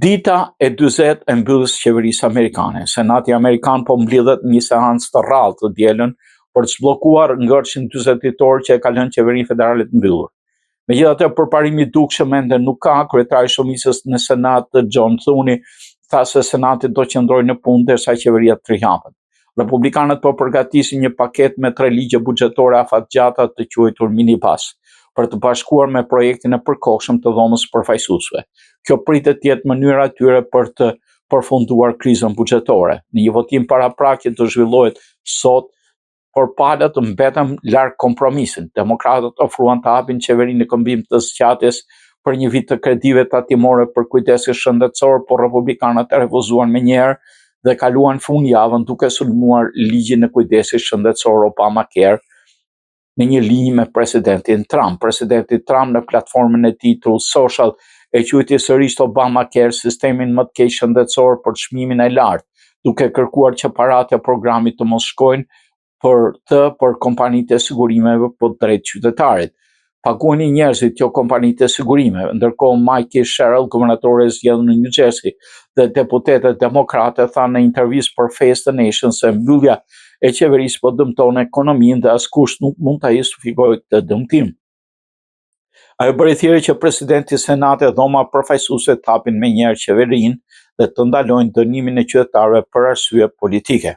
Dita e 40 e mbylljes së qeverisë amerikane. Senati amerikan po mblidhet në një seancë të rrallë të dielën për të zhbllokuar ngërçin 40 ditor që e ka lënë qeverinë federale të mbyllur. Megjithatë, përparim i dukshëm ende nuk ka. Kryetari i shumicës në Senat, John Thune, tha se Senati do të qëndrojë në punë derisa qeveria të rihapet. Republikanët po përgatisin një paketë me tre ligje buxhetore afatgjata të quajtur minibus, për të bashkuar me projektin e përkohshëm të dhomës përfaqësuesve. Kjo pritet të jetë mënyra e tyre për të përfunduar krizën buxhetore. Në një votim paraprak që do zhvillohet sot, por palët mbeten larg kompromisit. Demokratët ofruan të hapin qeverinë në këmbim të zgjatjes për një vit të kredive tatimore për kujdesin shëndetësor, por republikanët e refuzuan menjëherë dhe kaluan fundjavën duke sulmuar ligjin e kujdesit shëndetësor Obamacare në një linjë me presidentin Trump. Presidenti Trump në platformën e tij Truth Social e quajti sërish Obamacare sistemin më të keq shëndetësor për çmimin e lartë, duke kërkuar që paratë e programit të mos shkojnë për të për kompanitë e sigurimeve, po drejt qytetarit. Paguani njerëzit, jo kompanitë e sigurimeve. Ndërkohë Mikie Sherrill, guvernatore e zgjedhur në New Jersey dhe deputetet demokrate thanë në intervistë për Face the Nation se mbyllja e qeverisë po dëmton ekonominë dhe askush nuk mund ta justifikojë këtë dëmtim. Ajo bëri thirrje që presidenti Senati dhe dhoma përfaqësuese të hapin menjëherë qeverinë dhe të ndalojnë dënimin e qytetarëve për arsye politike.